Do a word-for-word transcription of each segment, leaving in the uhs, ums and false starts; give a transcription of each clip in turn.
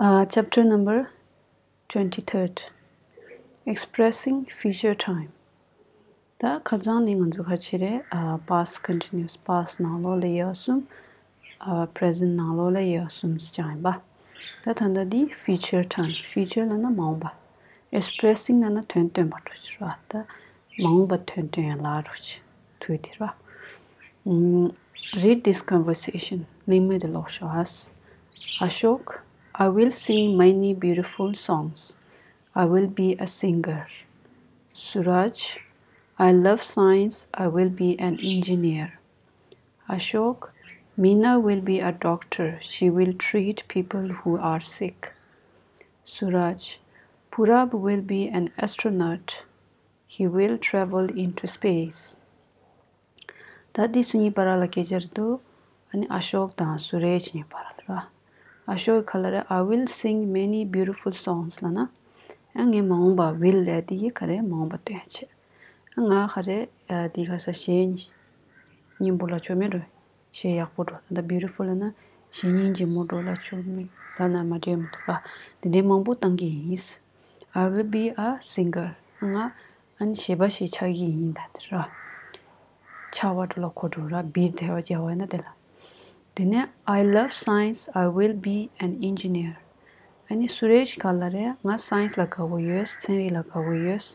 Uh, chapter number twenty-third. Expressing future time. ད་ཁ་སང་ནས་ང་ཚོ་ག་རེ་བྱས་རེད། ཨ། past continuous, past ནང་ལོགས་ལ་དབྱེ་བ་གསུམ། ཨ། present ནང་ལོགས་ལ་དབྱེ་བ་གསུམ་ཟེར་བྱས་ཡིན་པ། ད་ད་ལྟ་འདི་future time. future ལབ་ན་མ་འོངས་པ། expressing ལབ་ན་དོན་སྟོན་པ་འདྲ་ཅིག་རེད་པ། ད་མ་འོངས་པ་དོན་སྟོན་ཡ་ལ་འདྲ་ཅིག་དུས་དེ་རེད་པ། ཨུམ། Read this conversation. གླེང་མོལ་འདི་ཀློག་ཤོག་ཨ། Ashok, I will sing many beautiful songs. I will be a singer. Suraj, I love science. I will be an engineer. Ashok, Meena will be a doctor. She will treat people who are sick. Suraj, Purab will be an astronaut. He will travel into space. ད་འདི་ཚོ་གཉིས་བར་ལ་སྐད་ཆ་རེད་འདུག་ཨ་ནི་ཨ་ཤོག་དང་སུ་རེ་ཇ་གཉིས་བར་ལ་རེད་པ། ཨ་ཤོག་གི་ཁ་ལ་རེད། I will sing many beautiful songs ལབ་ན། ཨ། ངས་མ་འོངས་པ། will ལབ་དེ་གི་ག་རེ། མ་འོངས་པ་སྟོན་བྱེད། ཨ། ང་ག་རེ། ཨ། འདི་ག་ས་གཞས་སྙན་པོ་ལབ་ཆོག་མེད་འགྲོ། གཞས་ཡག་པོ་འགྲོ། ད་ལྟ་beautiful ལབ་ན་གཞས་སྙན་ཆེན་མོ་འགྲོ་ལབ་ཆོག་མེད། ད་ན་མ་འདྲེས་མི་འདུག་པ། དེ་འདྲའི་མང་པོ་བཏང་གི་ཡིན། I will be a singer. ང་ཨ་ནི་གཞས་པ་ཞིག་ཆགས་ཀྱི་ཡིན། ད་དེ་ར། ཆགས་པ་འགྲོ་ལ་གོ་འགྲོ་ར། བིར་དེ་བ་རྒྱག་པ་ཡིན་ན་དེ་ལ། དེ་ནས་I love science. I will be an engineer. ཨ་ནི་སུ་རེ་ཇ་ག་ལ་རེད། ང་སའེན་སི་ལ་དགའ་པོ་ཡོད། ཚན་རིག་ལ་དགའ་པོ་ཡོད།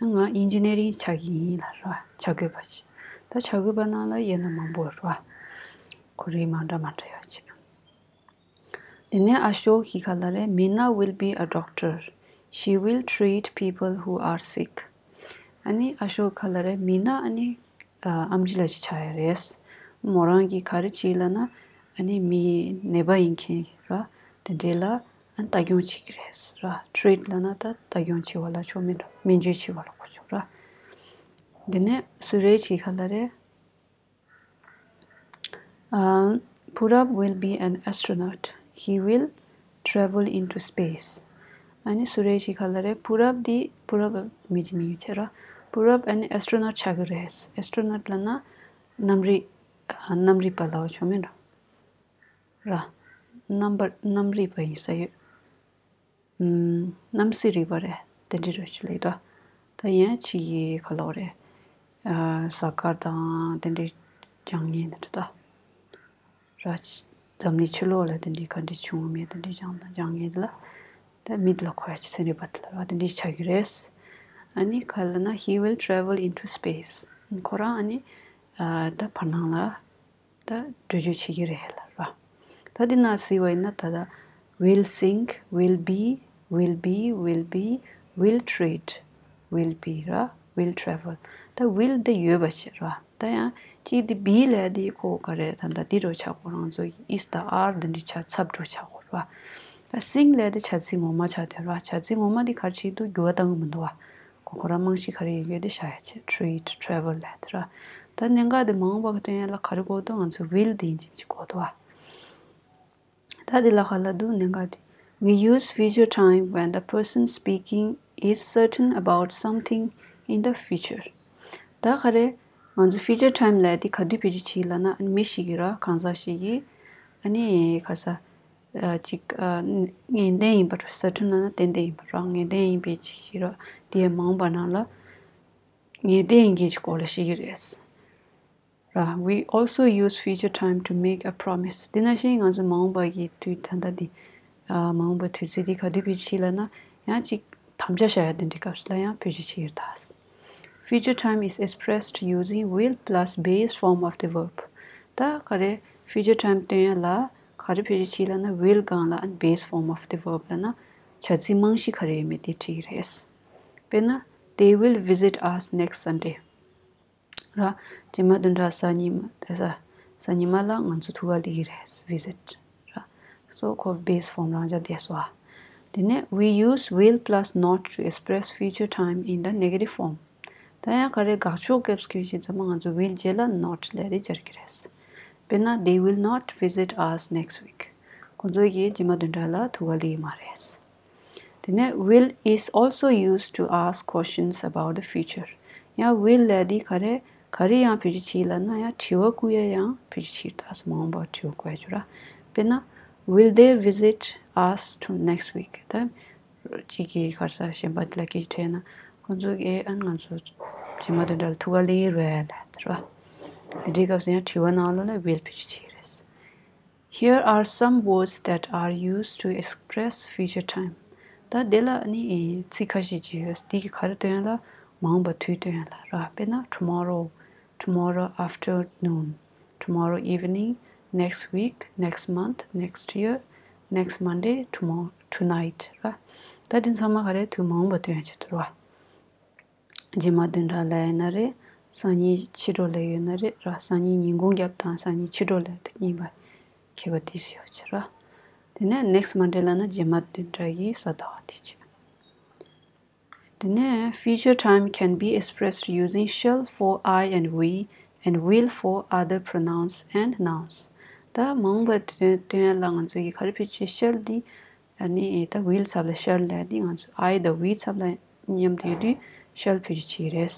ང་ཨིན་ཇི་ནི་ཡ་རིང་ཆགས་ཀྱི་ཡིན་ལབ་ར། བྱ་དགོས་པ་ཞིག་ད་བྱ་དགོས་པ་ནང་ལ་དབྱེ་ན་མང་པོ་ར། ཁོར་ཡུག་མང་འདྲ་མང་འདྲ་ཡོད་ཅིག་དེ་ནས་ཨ་ཤོག་གི་ཁ་ལ་རེད། Meena will be a doctor. She will treat people who are sick. ཨ་ནི་ཨ་ཤོག་ཁ་ལ་རེད། མི་ན་ཨ་ནི་ཨ། ཨེམ་ཆི་ལབ་ཅིག་ཆགས་ཡ་རེད། མོ་རང་གིས་ག་རེ་བྱེད་ལབ་ན། ཨ་ནི་མི་ནད་པ་ཡིན་མཁན་ར། དེ་འདྲས་ལ་ཨ་ནི་ལྟ་སྐྱོང་བྱེད་ཀྱི་རེད་ར། ཊྲིཊ་ལབ་ན་ད་ལྟ་སྐྱོང་བྱེད་པ་ལ་ཆོག་མེད་འགྲོ། སྨན་བཅོས་བྱེད་པ་ལ་གོ་ཆོག་ར། དེ་ནས་སུ་རེ་ཇ་གི་ཁ་ལ་རེད། Um, Purab will be an astronaut. He will travel into space. ཨ་ནི་སུ་རེ་ཇ་གི་ཁ་ལ་རེད། པུ་རབ་འདི། པུ་རབ་མི་གཅིག་མི་ཡོད་ཆེ་ར། པུ་རབ་ཨ་ནི་ཨེ་སི་ཊྲོ་ནོཊ་ཆགས་ཀྱི་རེད། ཨེ་སི་ཊྲོ་ནོཊ་ལབ་ན་གནམ་རིག་ཨ། གནམ་རིག་པ་ལབ་ཆོག་མེད་འགྲོ། ར། གནམ་པ། གནམ་རིག་པ་ཡིན་ས་ཡོད། ཨུམ། གནམ་གཤིས་རིག་པ་རེད། དེ་འདྲ་རེད་ཅེས་ལབ་ཀྱི་འདུག་ད་ཡང་ཕྱི་ཡི་ག་ལབ་དགོས་རེད། ཨ། གཟའ་སྐར་དང་དེ་འདྲའི་སྦྱང་མཁན་དེ་འདྲ་ད། ར། འཛམ་གླིང་ཕྱི་ལོགས་ལ་དེ་འདྲའི་ག་འདྲ་བྱུང་མེད་དེ་འདྲའི་སྦྱང་དང་སྦྱང་མཁན་དེ་ལ། ད་མི་དེ་ལ་གོ་ཡ་ཅིག་ཚན་རིག་པ་དེ་ལ་ར། དེ་འདྲའི་ཆགས་ཀྱི་རེད། ཨ་ནི་ག་ལབ་ན། He will travel into space. ཁོ་རང་ཨ་ནི། ཨ། ད་བར་སྣང་ལ། ད་འགྲོ་རྒྱུ་བྱེད་ཀྱི་རེད་ལབ་ར། ད་འདི་ན་གཟིགས་པ་ཡིན་ན་ད་ལྟ། will sing, will be, will be, will be, will treat, will be ར། will travel. ད་will འདི་ཡོད་པ་བྱེད་ར། ད་ཡང་གཅིག་འདི་be ལབ་འདི་ཁོ་ག་རེ། ད་ལྟ་འདི་འདྲ་ཆགས་དགོས། རང་ཚོ་ཡི་is དང་are འདི་འདྲ་ཆགས། ཚབ་འདྲ་ཆགས་དགོས་ར། ད་sing ལབ་འདི་བྱ་ཚིག་ངོ་མ་ཆགས་བསྡད་ར། བྱ་ཚིག་ངོ་མ་འདི་ག་རེ་བྱེད་འདུག་འགྱུར་བ་གཏང་གི་མི་འདུག་བ། ཁོ་ཁོ་རང་རྨང་གཞི་ག་རེ་ཡོད་དེ་བཞག་ཡ་བྱེད། treat, travel ལབ་དེ་ར། ད་གནད་འགག་དེ་མ་འོངས་པ་གི་སྟོན་ཡ་ལ་ག་རེ་དགོས་འདུག་ང་ཚོ་will དེ་ཡིན་གཅིག་མིན་གཅིག་དགོས་འདུག་བ། ད་དེ་ལ་ག་ལབ་འདུག་གནད་འགག་དེ། We use future time when the person speaking is certain about something in the future. ད་ག་རེ། ང་ཚོ་future time ལབ་དེ་ག་དུས་བེད་སྤྱོད་བྱེད་ལབ་ན། ཨ་ནི་མི་ཞིག་གིས་ར། གང་ཟག་ཞིག་གིས། ཨ་ནི་ག་ས། ཨ། ཅིག་ཨ། ངེས་གཏན་ཡིན་པ་ར། certain ལབ་ན་ཏན་ཏན་ཡིན་པ་ར། ངེས་གཏན་ཡིན་པའི་ཅིག་ཞིག་ར། དེ་མ་འོངས་པ་ནང་ལ་ངེས་གཏན་ཡིན་མཁན་ཅིག་སྐོར་ལ་བཤད་ཀྱི་རེད། ར། We also use future time to make a promise. དེ་ནང་བཞིན་ང་ཚོ་མ་འོངས་པ་གི་དུས། ད་ལྟ་འདི། ཨ། མ་འོངས་པ་དུས་ཚོད་འདི་ག་དུས་བེད་སྤྱོད་བྱེད་ལབ་ན། ཡང་ཅིག་དམ་བཅའ་བཞག་ཡ་དེ་འདྲའི་སྐབས་སུ་ལ་ཡང་བེད་སྤྱོད་བྱེད་ཀྱི་རེད་ད། Future time is expressed using will plus base form of the verb. ད་ག་རེ། future time སྟོན་ཡ་ལ་ག་རེ་བེད་སྤྱོད་བྱེད་ལབ་ན། will སྒང་ལ་ཨ་ནི་base form of the verb ལབ་ན་བྱ་ཚིག་རྨང་གཞི་ག་རེ་ཡོད་མེད་དེ་འབྲི་གི་རེད། དཔེར་ན། They will visit us next Sunday. ར། རྗེས་མ་བདུན་ཕྲག་གཟའ་ཉི་མ། གཟའ། གཟའ་ཉི་མ་ལ་ང་ཚོ་ཐུག་ག་སླེབས་ཀྱི་རེད། visit ར། སོ་ཁོ་base form རང་འཇགས་བསྡད་སོང་ཨ། དེ་ནས་we use will plus not to express future time in the negative form. ད་ཡང་ག་རེ། དགག་ཕྱོགས་སྐབས་སུ་སྐྱོན་ཞིག་ཚང་མ་ང་ཚོ་will རྗེས་ལ་not ལབ་དེ་སྦྱར་གྱི་རེད། དཔེར་ན། They will not visit us next week. ཁོ་ཚོ་གིས་རྗེས་མ་བདུན་ཕྲག་ལ་ཐུག་ག་སླེབས་ཀྱི་མ་རེད། དེ་ནས་will is also used to ask questions about the future. ཡང་will ལབ་དེ་ག་རེ། ག་རེ་ཡང་བེད་སྤྱོད་བྱེད་ལབ་ན། ཡང་དྲི་བ་བཀོད་ཡ་ཡང་བེད་སྤྱོད་བྱེད། ད་མ་འོངས་པར་དྲི་བ་བཀོད་ཡ་ཅིག་ར། དཔེར་ན། Will they visit us to next week? ད་གཅིག་གིས་ག་རེ་ཟེར་གཞན་པ་དེ་ལ་སྐད་ཆ་དྲིས་ན། ཁོང་ཚོ་གིས་ཨ་ང་ཚོ་རྗེས་མ་དེ་འདྲ་ལ་ཐུག་ག་སླེབས་ཀྱི་རེད་ལབ་དེ་རེད་བ། དེ་འདྲའི་སྐབས་སུ་ཡང་དྲི་བ་ནང་ལོགས་ལ་will བེད་སྤྱོད་བྱེད་ཀྱི་རེད། Here are some words that are used to express future time. ད་དེ་ལ་ནི་ཚིག་ཁ་ཤས་ཅིག་ཡོད། དེ་གིས་ག་རེ་སྟོན་ལབ། མ་འོངས་པ་དུས་སྟོན་ལབ་ར། དཔེར་ན། tomorrow, tomorrow afternoon, tomorrow evening, next week, next month, next year, next Monday, tomorrow, tonight ར། ད་དེ་ཚང་མ་ག་རེ། དུས་མ་འོངས་པ་སྟོན་ཡ་ཆེད་དུ་ར། རྗེས་མ་བདུན་ཕྲག་ལབ་ཡོད་ན་རེད། སང་ཉིན་ཕྱི་དྲོ་ལབ་ཡོད་ན་རེད་ར། སང་ཉིན་ཉིན་གུང་རྒྱབ་དང་སང་ཉིན་ཕྱི་དྲོ་ལབ་དེ་གཉིས་པ་ཁྱད་པར་དེ་ཡོད་ཆེད་ར། དེ་ནས་next Monday ལབ་ན་རྗེས་མ་བདུན་ཕྲག་གི་གཟའ་ཟླ་བ་དེ་ཆེད། དེ་ནས་future time can be expressed using shall for I and we and will for other pronouns and nouns. ད་མ་འོངས་པ་སྟོན་སྟོན་ཡ་ལ་ང་ཚོ་གིས་ག་རེ་བེད་སྤྱོད། shall འདི། ཨ་ནི་ད་will ཚབ་ལ་shall ལབ་དེ། ང་ཚོ་I དང་we ཚབ་ལ་མཉམ་དུ་ཡོད་དུས་shall བེད་སྤྱོད་བྱེད་ཀྱི་རེད།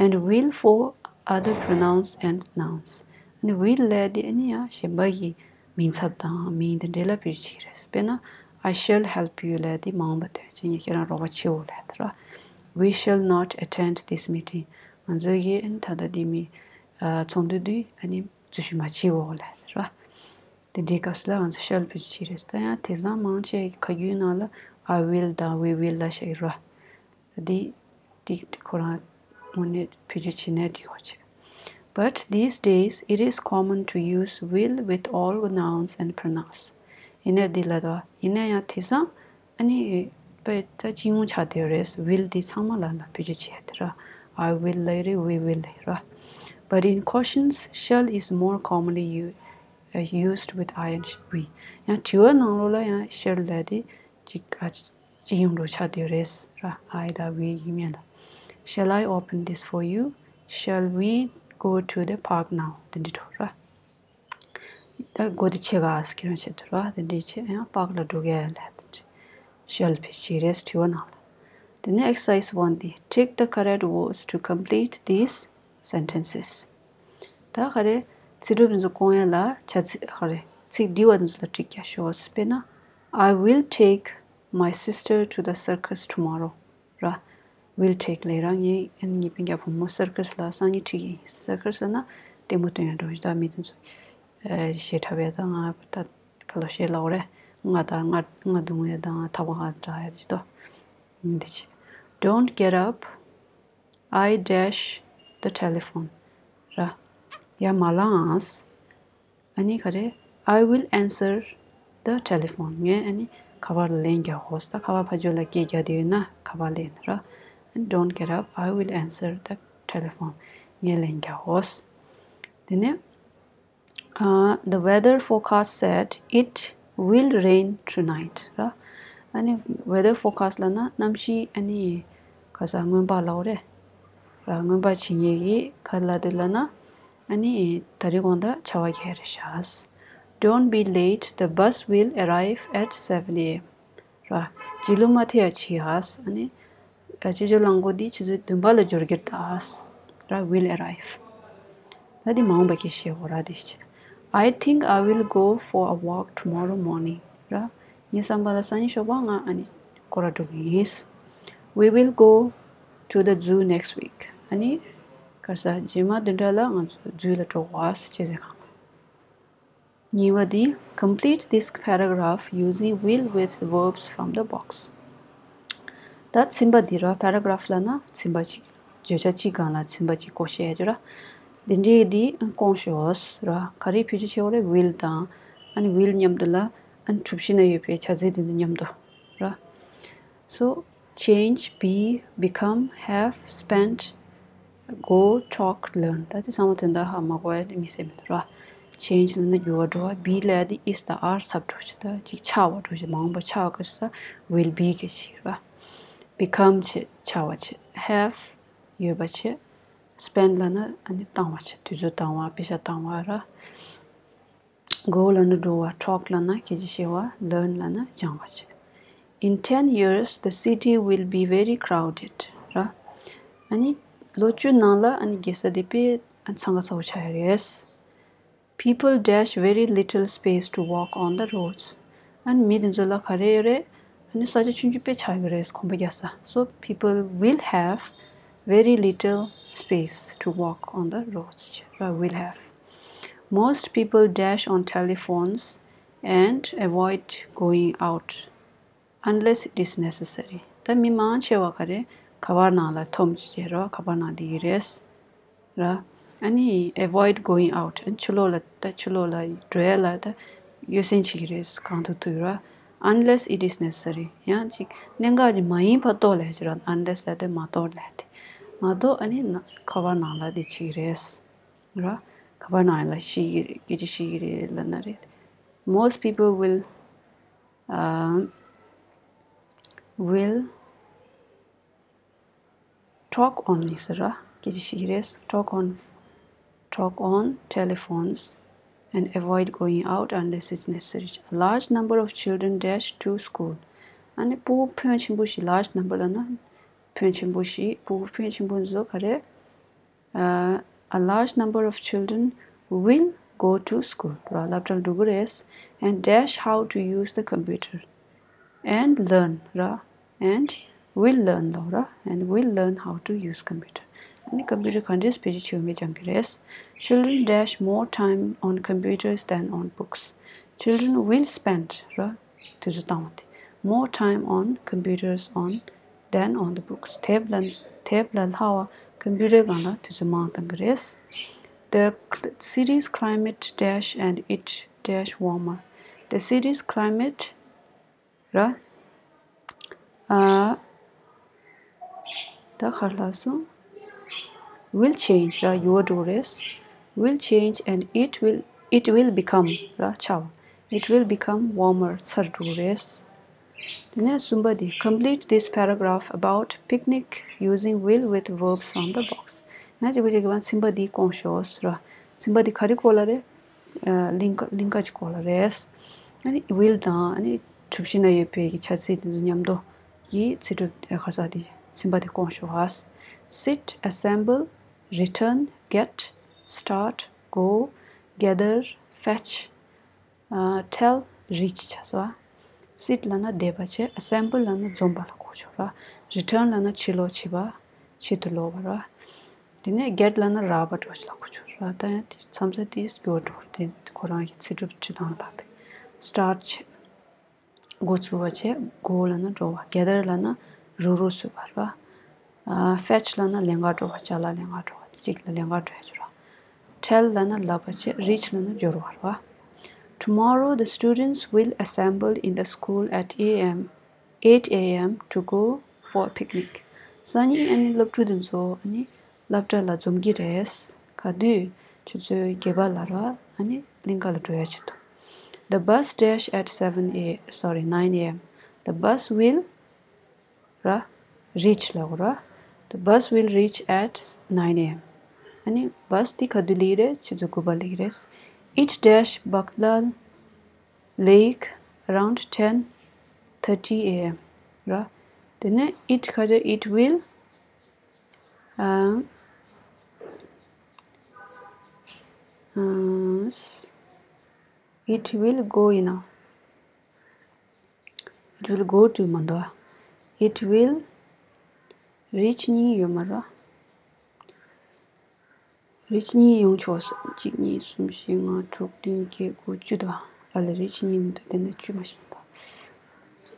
And will for other pronouns and nouns. ཨ་ནི་will ལབ་དེ་ཨ་ནི་ཡང་གཞན་པ་གི་མིང་ཚབ་དང་མིང་དེ་འདྲ་ལ་བེད་སྤྱོད་བྱེད་ཀྱི་རེད། དཔེར་ན། I shall help you ལབ་དེ་མ་འོངས་པ་སྟོན་བྱེད། ངས་ཁྱེད་རང་རོགས་པ་བྱེད་འོ་ལབ་དེ་ར། We shall not attend this meeting. ང་ཚོ་གིས་ཨ་ནི་ད་ལྟ་འདི་མི་ཨ་ཚོགས་འདུ་འདི་ཨ་ནི་འཛུལ་ཞུགས་མ་བྱེད་འོ་ལབ་དེ་ར། དེ་འདྲའི་སྐབས་སུ་ལ་ང་ཚོ་shall བེད་སྤྱོད་བྱེད་ཀྱི་རེད། ད་ཡང་དེང་སང་མང་ཆེ་བ་ཁ་རྒྱུན་ནང་ལ་I will དང་we will ལབ་བཞག་གི་ར། འདི་འདི་ཁོ་རང་དངོས་གནས་བེད་སྤྱོད་བྱེད་ནའི་འགྲིག་གོ་ཆེ། But these days it is common to use will with all nouns and pronouns. ཡིན་ནའི་འདི་ལ་དོ། ཡིན་ན་ཡང་དེང་སང་ཨ་ནི་དཔེ་ད་སྤྱི་ཡོངས་ཆགས་བསྡད་ཡོད་རེད། will འདི་ཚང་མ་ལ་ལ་བེད་སྤྱོད་བྱེད་ཡ་དེ་ར། I will ལབ་རེད། We will ལབ་ར། But in quotients, shall is more commonly u- uh, used with I and we. ཡང་དྲི་བ་ནང་ལོགས་ལ་ཡང་shall ལབ་དེ་ཅིག་ཨ་སྤྱི་ཡོངས་འགྲོ་ཆགས་བསྡད་ཡོད་རེད་ར། I དང་we ཡིན་མིན་ལ། Shall I open this for you? Shall we go to the park now? དེ་འདྲ་འགྲོ་ར། ད་སྒོ་དེ་ཕྱེ་ག་ཟེར་ཁྱེད་རང་ཆེད་དུ་ར། དེ་འདྲའི་ཆེད་ཡང་park ལ་འགྲོ་གས་ལབ་དེ་འདྲ། shall བེད་སྤྱོད་རེད་དྲི་བ་ནང་ལ། དེ་ནས་exercise one འདི། Tick the correct words to complete these sentences. ད་ག་རེ། ཚིག་གྲུབ་འདི་ཚོ་བསྐོང་ཡ་ལ་བྱ་ཚིག་ག་རེ། ཚིག་འབྲི་བ་འདི་ཚོ་ལ་ཀླིག་རྒྱག་ཤོག་དཔེར་ན། I will take my sister to the circus tomorrow. ར། Will take ལབ་ར། ངས་ཨ་ནི་ངའི་སྤུན་ཀྱག་བུ་མོ་circus ལ་སང་ཉིན་ཁྲིད་ཀྱི་ཡིན། Circus ཟེར་ན་ལྟད་མོ་སྟོན་ཡ་འགྲོ་ཞིག་ད་མི་དེ་ཚོ་ཨ་གཞས་འཁྲབ་ཡ་དང་། ང་ད་ག་ལོ་གཞས་ལབ་དགོས་རེད། རྔ་དང་རྔ་རྔ་བརྡུང་ཡ་དང་ཐག་པ་ག་འདྲ་ཡ་ཅིག་ཏོ། འདི་ཆེ། Don't get up. I dash the telephone. ར། ཡར་མ་ལངས། ཨ་ནི་ག་རེ། I will answer the telephone. ངས་ཨ་ནི་ཁ་པར་ལ་ལན་རྒྱག་འོ། ད་ཁ་པར་ཕར་ཕྱོགས་ལ་སྐད་རྒྱག་དེ་ཡོད་ན་ཁ་པར་ལེན་ར། Don't get up, I will answer the telephone. ངས་ལན་རྒྱག་འོ། དེ་ནས། Uh, the weather forecast said it will rain tonight. ར། ཨ་ནི་weather forecast ལབ་ན་གནམ་གཤིས་ཨ་ནི་ག་ས་སྔོན་དཔག་ལབ་དགོས་རེད། ར། སྔོན་དཔག་བྱེད་མཁན་གྱིས་ག་རེ་ལབ་འདུག་ལབ་ན། ཨ་ནི་ད་རེས་དགོང་དག་ཆར་པ་རྒྱག་རེད་ཤག Don't be late, the bus will arrive at seven a.m. ར། རྗེས་ལུས་མ་ཐེབས་ཡ་བྱེད་ཨ། ཨ་ནི་ཨ་སྤྱི་སྤྱོད་རླངས་འཁོར་འདི་ཆུ་ཚོད་བདུན་པ་ལ་འབྱོར་གྱི་རེད་ད། ར། Will arrive. ད་འདི་མ་འོངས་པ་གི་བཤད་དགོས་ར་འདི་བྱེད། I think I will go for a walk tomorrow morning. ར། ངའི་བསམ་པ་ལ་སང་ཉིན་ཞོགས་པ་ང་ཨ་ནི་སྐོར་ར་འགྲོ་གི་ཡིན། We will go to the zoo next week. ཨ་ནི་ག་རེ་ཟེར། རྗེས་མ་བདུན་ཕྲག་ལ་ང་ཚོ་ཛུ་ལ་འགྲོ་དགོས་ཟེར་ཟེར་གང་། གཉིས་པ་འདི། Complete this paragraph using will with verbs from the box. ད་ཚིག་པ་འདི་ར། paragraph ལབ་ན་ཚིག་པ་གཅིག་བརྗོད་བྱ་གཅིག་སྒང་ལ་ཚིག་པ་གཅིག་བཀོད་བཤད་ཡ་ར། འདི་འདྲའི་འདི་བསྐོང་ཤོག་ར། ག་རེ་བེད་སྤྱོད་བྱེད་དགོས་རེད། will དང་ཨ་ནི་will མཉམ་དུ་ལ་ཨ་ནི་གྲུབ་གཞི་ན་ཡོད་པའི་བྱ་ཚིག་འདི་ཚོ་མཉམ་དུ་ར། So, change, be, become, have, spend, go, talk, learn. ད་དེ་ཚང་མ་དོན་དག་ཧ་མ་གོ་ཡ་དེ་མི་སེམས་མི་འདུག་ར། Change ལབ་ན་འགྱུར་བ་འགྲོ་བ། Be ལབ་ཡ་དེ་is དང་are ཚབ་འགྲོ་ཞིག་ད་ཅིག་ཆགས་པ་འགྲོ་ཞིག་མ་འོངས་པ་ཆགས་པ་ག་ས་will be ག་ཞིག་ར། Become བྱེད་ཆགས་པ་བྱེད། Have ཡོད་པ་བྱེད། Spend ལབ་ན་ཨ་ནི་བཏང་བ་བྱེད། དུས་ཚོད་བཏང་བ། པེ་ཤ་བཏང་བ་ར། Go ལབ་ན་འགྲོ་བ། Talk ལབ་ན་སྐད་ཆ་བཤད་པ། Learn ལབ་ན་སྦྱང་བ་བྱེད། In ten years, the city will be very crowded. ར། ཨ་ནི་ལོ་བཅུ་ནང་ལ་ཨ་ནི་རྒྱལ་ས་དེ་དཔེ་ཨ་འཚང་ཁ་ཚ་པོ་ཆགས་ཡ་རེད། People dash very little space to walk on the roads. ཨ་ནི་མི་དེ་ཚོ་ལ་ག་རེ་ཡོད་རེད། ཨ་ནི་ས་ཆ་ཆུང་ཆུང་དཔེ་ཆགས་ཡོད་རེད། གོམ་པ་རྒྱག་ས། So people will have very little space to walk on the roads. Will have. Most people dash on telephones and avoid going out unless it is necessary. ད་མི་མང་ཆེ་བ་ག་རེ་ཁ་པར་ནང་ལ་འཐོམ་བྱས་རོ། ཁ་པར་ནང་བསྡད་ཀྱི་རེད། ར། ཨ་ནི་avoid going out. ཨ་ནི་ཕྱི་ལོགས་ལ་ད་ཕྱི་ལོགས་ལ་འགྲོ་ཡ་ལ་ད་ཡོད་སེམས་བྱེད་ཀྱི་རེད། གང་ཐུབ་ཐུབ་ར། Unless it is necessary. ཡང་ཅིག་གནད་འགག་ཅིག་མ་ཡིན་བར་དོ་ལས་ཀྱི་ར། Unless ལ་དེ་མ་གཏོགས་ལས་དེ། མ་གཏོགས་ཨ་ནི་ན་ཁ་པར་ནང་ལ་དེ་བྱེད་ཀྱི་རེད། ར། ཁ་པར་ནང་ལ་ཤེས་ཀྱི་རེད། སྐད་ཆ་བཤད་ཀྱི་རེད་ལབ་ན་རེད། Most people will, um, will talk on ལབ་ས་ར། སྐད་ཆ་བཤད་ཀྱི་རེད། Talk on, talk on telephones and avoid going out unless it's necessary. A large number of children dash to school. ཨ་ནི་ཕྲུ་གུ་ཕོན་ཆེན་པོ་ཞིག large number ལབ་ན་ཕོན་ཆེན་པོ་ཞིག་ཕྲུ་གུ་ཕོན་ཆེན་པོ་ཚོ་ག་རེ། Uh, a large number of children will go to school. ར། སློབ་གྲྭར་འགྲོ་གི་རེད། And dash how to use the computer and learn. ར། And will learn ལབ་ར། And will learn how to use computer. ཨ་ནི་computer ག་འདྲས་བེད་སྤྱོད་བྱེད་དགོས་མིན་སྦྱང་གི་རེད། Children dash more time on computers than on books. Children will spend. ར། དུས་ཚོད་བཏང་བ་དེ། More time on computers on than on the books. དེབ་ལ་དེབ་ལས་སླ་བ་computer སྒང་ལ་དུས་ཚོད་མང་བཏང་གི་རེད། The cl- city's climate dash and it dash warmer. The city's climate ར། ཨ། ད་ག་རེ་ལབ་སོང་། Will change. ར། འགྱུར་བ་འགྲོ་གི་རེད། Will change and it will, it will become. ར། ཆགས་པ། It will become warmer. ཚ་རུ་འགྲོ་གི་རེད། དེ་ནས་གསུམ་པ་དེ། Complete this paragraph about picnic using will with verbs from the box. ཡང་གཅིག་པ་གཅིག་གི་བར་ཚན་པ་འདི་སྐོང་ཤོག་ར། ཚན་པ་འདི་ག་རེ་སྐོར་ལ་རེད། ཨ། གླིང་ག་གླིང་ག་ཅིག་སྐོར་ལ་རེད། ཨ་ནི་will དང་ཨ་ནི་གྲུ་བཞི་ན་ཡོད་པའི་གི་བྱ་ཚིག་དེ་ཚོ་མཉམ་དུ་གི་ཚིག་གྲུབ་ཨ་ག་ས་དེ་ཚན་པ་དེ་སྐོང་ཤོག་ཨ། Sit, assemble, return, get, start, go, gather, fetch, ཨ། tell, reach བྱས་སོ། Sit ལབ་ན་བསྡད་པ་བྱས། Assemble ལབ་ན་འཛོམས་པ་ལ་གོ་ཆོག་ར། Return ལབ་ན་ཕྱིར་ལོག་བྱེད་པ། ཕྱིར་དུ་ལོག་པ་ར། དེ་ནས་get ལབ་ན་རག་པ་འདྲ་བོ་ཞིག་ལ་གོ་ཆོག་ར། ད་ཡང་དེ་མཚམས་ས་དེ་སྐྱོ་འགྲོ་དེ་ཁོ་རང་གི་ཚིག་གྲུབ་སྤྱི་དང་ལ་བབས་པའི། Start བྱས། འགོ་ཚུགས་པ་བྱས། Go ལབ་ན་འགྲོ་བ། Gather ལབ་ན་རུག་རུག་བཟོས་པ་ར། ཨ། Fetch ལབ་ན་ལེན་ག་འགྲོ་བ། ཅ་ལག་ལེན་ག་འགྲོ་བ། གཅིག་ལ་ལེན་ག་འགྲོ་ཡ་ཅིག་ར། Tell ལབ་ན་ལབ་པ་བྱས། Reach ལབ་ན་འབྱོར་བ་ར། Tomorrow the students will assemble in the school at a m, eight a m to go for picnic. སང་ཉིན་ཨ་ནི་སློབ་ཕྲུག་དེ་ཚོ་ཨ་ནི་སློབ་གྲྭ་ལ་འཛོམས་ཀྱི་རེད། ག་དུས། ཆུ་ཚོད་བརྒྱད་པ་ལ་ར། ཨ་ནི་གླིང་ག་ལ་འགྲོ་ཡ་ཆེད་དུ། The bus dash at seven a, sorry, nine a m. The bus will ར། Reach ལབ་དགོས་ར། The bus will reach at nine a m. ཨ་ནི་བྷ་སི་དེ་ག་དུས་སླེབས་རེད། ཆུ་ཚོད་དགུ་པ་སླེབས་རེད། It dash Baktal Lake around ten thirty a m ར། དེ་ནས་it ག་རེ། It will ཨ། ཨ། It will go ཡིན་ན། It will go to མ་འདུག It will reach གཉིས་ཡོད་མ་རེད། Reach གཉིས་ཡོང་ཆོག་གཅིག་གཉིས། གསུམ། བཞི། ལྔ། དྲུག་བདུན། བརྒྱད། དགུ། བཅུ་དང་། ཨ་ལ་reach གཉིས་མི་འདུག་དེ་ནས་བཅུ་མ་ཤེས་པ།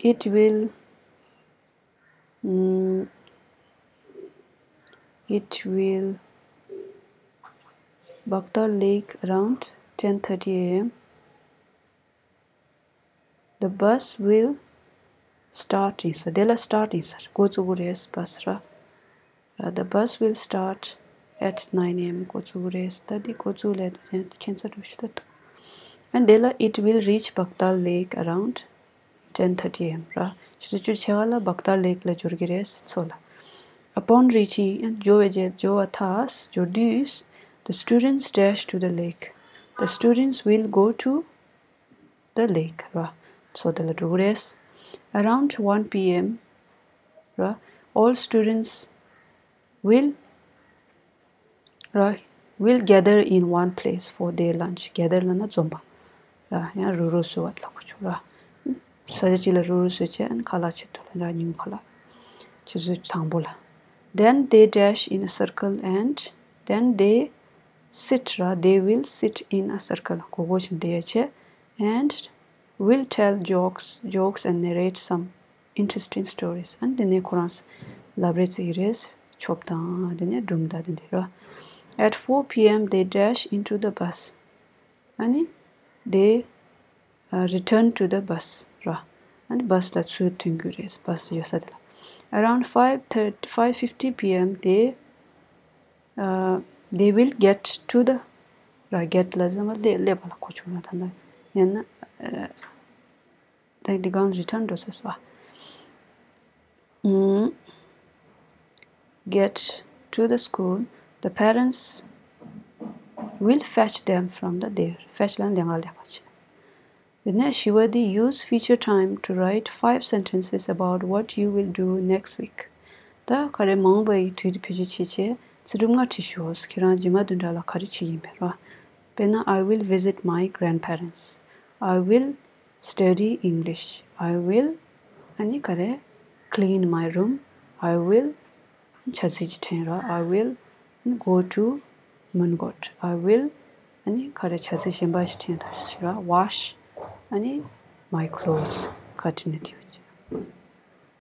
It will, mm, it will Baktal Lake around ten thirty a m. The bus will start ཡིན་ས། དེ་ལ་start ཡིན་ས། འགོ་བཙུགས་ཀྱི་རེད་བྷ་སི་ར། The bus will start at nine a m འགོ་བཙུགས་ཀྱི་རེད། ད་འདི་འགོ་བཙུགས་ལས་ད་ཁྱད་མཚར་འདྲ་ཞིག་ད་འདུག་ཨ་དེ་ལ། It will reach Baktal Lake around ten thirty a m ར། ཆུ་ཚོད་བཅུ་ཕྱེད་ཀ་ལ་Baktal Lake ལ་འབྱོར་གྱི་རེད་མཚོ་ལ། Upon reaching, ཨ་འབྱོར་བའི་རྗེས། འབྱོར་བ་ཐག་འབྱོར་དུས། The students dash to the lake. The students will go to the lake ར། མཚོ་དེ་ལ་འགྲོ་གི་རེད། Around one p m ར། All students will ར། will gather in one place for their lunch. Gather ལབ་ན་འཛོམས་པ་ར། ཡང་རུག་རུག་བཟོ་བ་ལ་གོ་ཆོག་ར། ས་ཆ་གཅིག་ལ་རུག་རུག་བཟོས་བྱས་ཨ་ནི་ཁ་ལག་ཆེད་དུ་ལ་ར། ཉིན་ཁ་ལག་ཆུ་ཚོད་དང་པོ་ལ། Then they dash in a circle and then they sit ར། They will sit in a circle. གོ་གོ་བཞིན་བསྡད་ཡ་བྱས། And will tell jokes, jokes and narrate some interesting stories. ཨ་ནི་དེ་ནས་ཁོ་རང་ལབ་རེས་རྩེ་གི་རེད། ཆོབ་དང་དེ་ནས་སྒྲུང་དང་དེ་འདྲ་ར། At four p.m. they dash into the bus. ཨ་ནི་they uh, return to the bus ར། ཨ་ནི་བྷ་སི་ལ་ཚུར་ཐོན་གྱི་རེད། བྷ་སི་ཡོད་ས་དེ་ལ། Around five thirty, five fifty p.m. they uh, they will get to the ར། get ལ་ཟེར་ན་སླེབས་སླེབས་པ་ལ་གོ་ཆོག་ར། ད་ལྟ་ཡང་ན་ཨ་ད་འདི་གང་return འགྲོ་ས་སོ། ཨ་ཨུམ། Get to the school, the parents will fetch them from the there. Fetch ལ་འདི་ག་སླེབས་པ་བྱས། དེ་ནས་ཞི་བ་དེ། Use future time to write five sentences about what you will do next week. ད་ག་རེ་མ་འོངས་པ་ཡི་དུས་དེ་བེད་སྤྱོད་བྱེད་བྱས་ཚིག་གྲུབ་ལྔ་བྲིས་ཤོག་ཁྱེད་རང་རྗེས་མ་བདུན་ཕྲག་ལ་ག་རེ་བྱེད་ཀྱི་ཡིན་པས་ར། དཔེར་ན། I will visit my grandparents. I will study English. I will ཨ་ནི་ག་རེ། clean my room. I will ཕྱག་རྫི་ཅིག་བྲན་ར། I will go to མོན་གྷོ. I will ཨ་ནི་ག་རེ། ཕྱག་རྫི་གཞན་པ་ཞིག་བྲན་ཐབས་ཤིག་བྱེད་ར། wash ཨ་ནི་my clothes ག་བྲིས་ནས་བྲིས་པ་བྱེད།